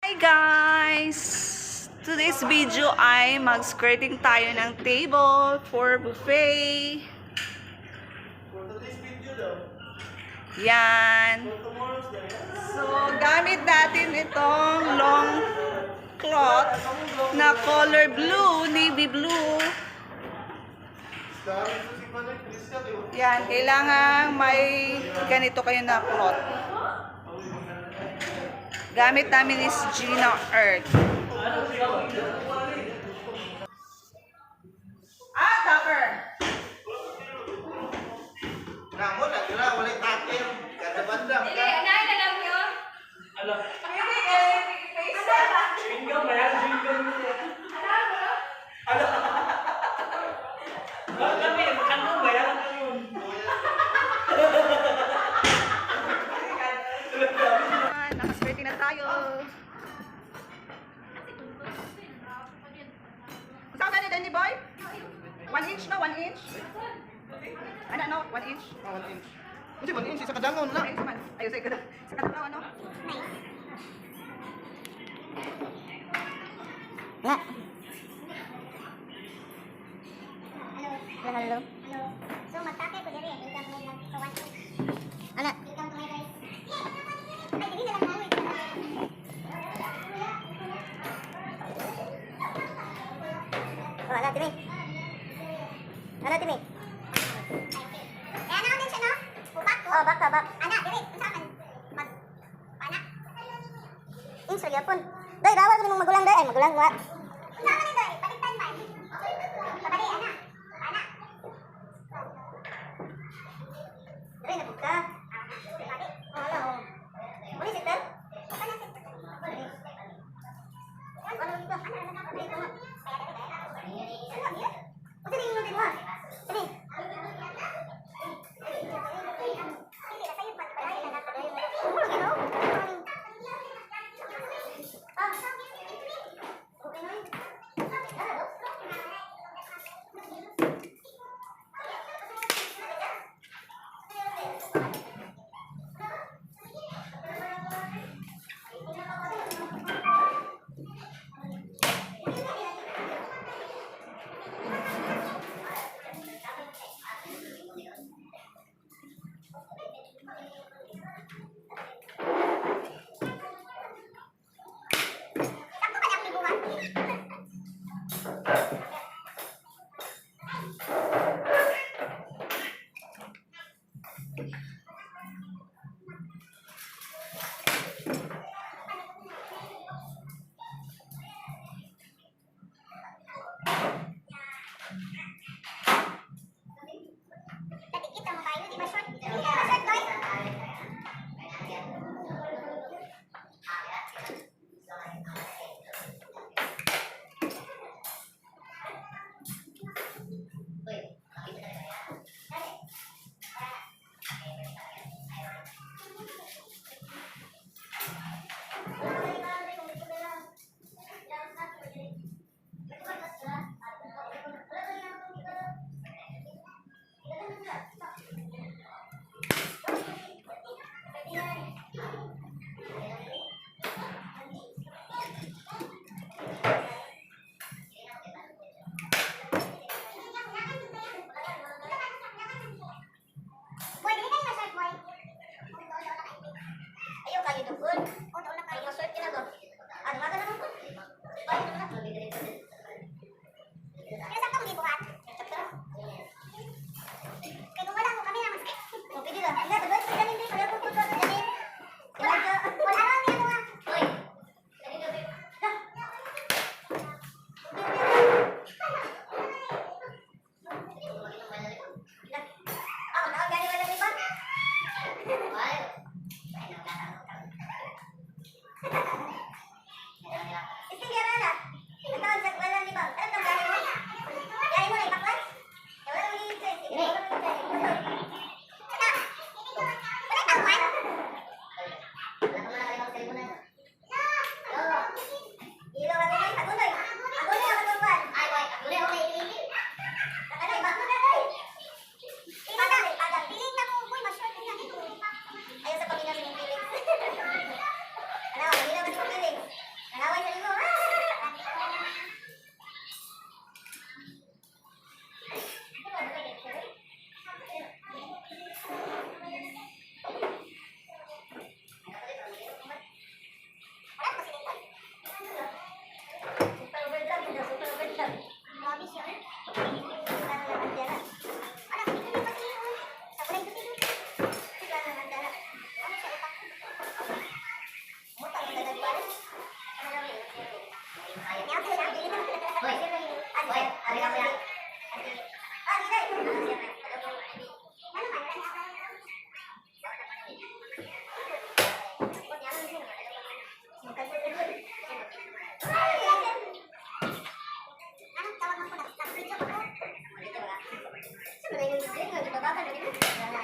Hi guys! Today's video ay mag-skirting tayo ng table for buffet. For today's video daw. Yan. For tomorrow's day. So, gamit natin itong long cloth na color blue, navy blue. Dami ko si Panay Christian. Yan, kailangan may ganito kayo na cloth. Gamit namin is Gina Earth. Ah, topper! Namo na gira walay takin. Kada banda. Dili, anay na lang yun. Pwede eh, face Chewing gum ba yan? Chewing gum mo yan. Ano? Kami, kandong ba yan? Ano yun? Yan, nakaskirting na tayo. Saan ka ni Danny Boy? 1 inch no? 1 inch? Ano, no? 1 inch? Ah, 1 inch. Kasi 1 inch isa kadangon na. 1 inch man. Ayun, sa ikada. Sa kadalaw, ano? Nga. Hello. Hello. Hello. So magtake ko diri, welcome to my vlog. So 1 inch. Ana. Welcome to my guys. Ay, dili na lang namin. Oh, ana timi. Ana timi. Eh, ano din siya, no? Ubak ko. Oh, baka bak. Ana, diri, unsa man? Mag pana. Inso gyapon. Day rawa ko nimong magulang day ay magulang wa. Unsa man ni doy? Baliktad man. Pabali, ana. Ana. Dili na pud ka. Pabali. Oh, ala oh. Uli si Tel. Pana si. Ano dito? Ana, ana, ana. Dito nga. Ano niya? Unsa dili mo dinwa? Dili. Dili na sayo man. Pabali na Mo lagi no. Ah. Okay na. Ana do. Anong tawag mo ko? Nag-video ko? Saan ba na yung video? Nga, gibabagan na din. Wala,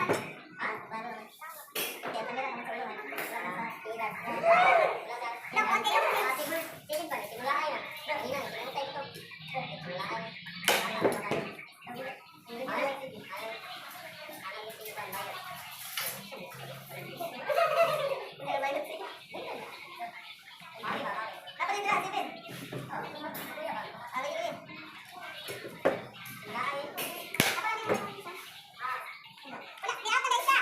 di ako na isa.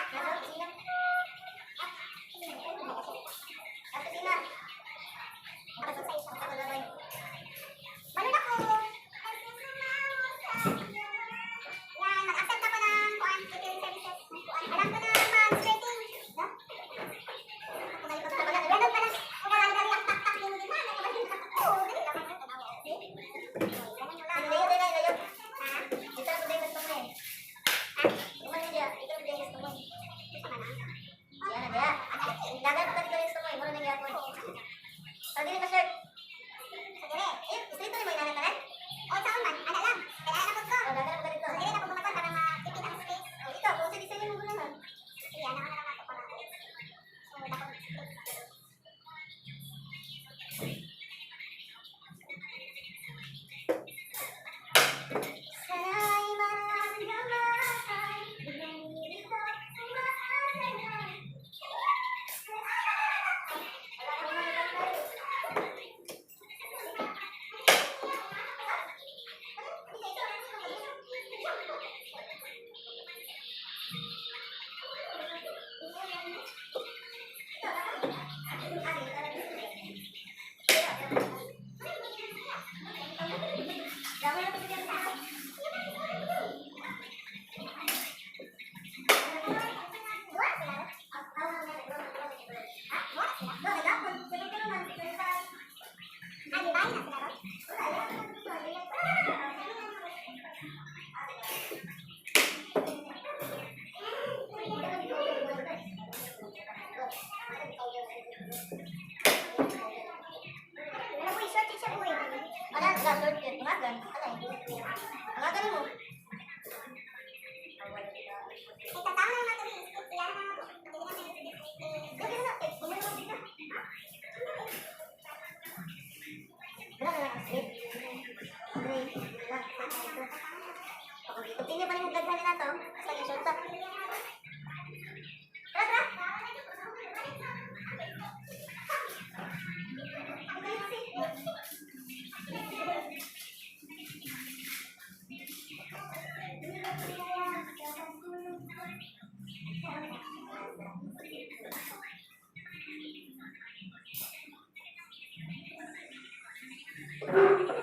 Balon ako. Yan, nag-accept ako ng kuan, catering services. Ng kuan. Alam ko na mag-skirting. No? Ganun pala. Kung wala na ang tak-tak yung di ba? Oo, dali lang. Ha? Sa dire. Eh, straight to mo inana tanan? O saan man? Ana lang. Kaya ana pud ko. So dire na pud gumaton para ma-tipid ang space. Sige, ana ana lang ato para. So dako space. Sana'y maramdaman, ganito umaasa. Continue pa rin yung vlog na to. Basta yung short up. Tara, tara!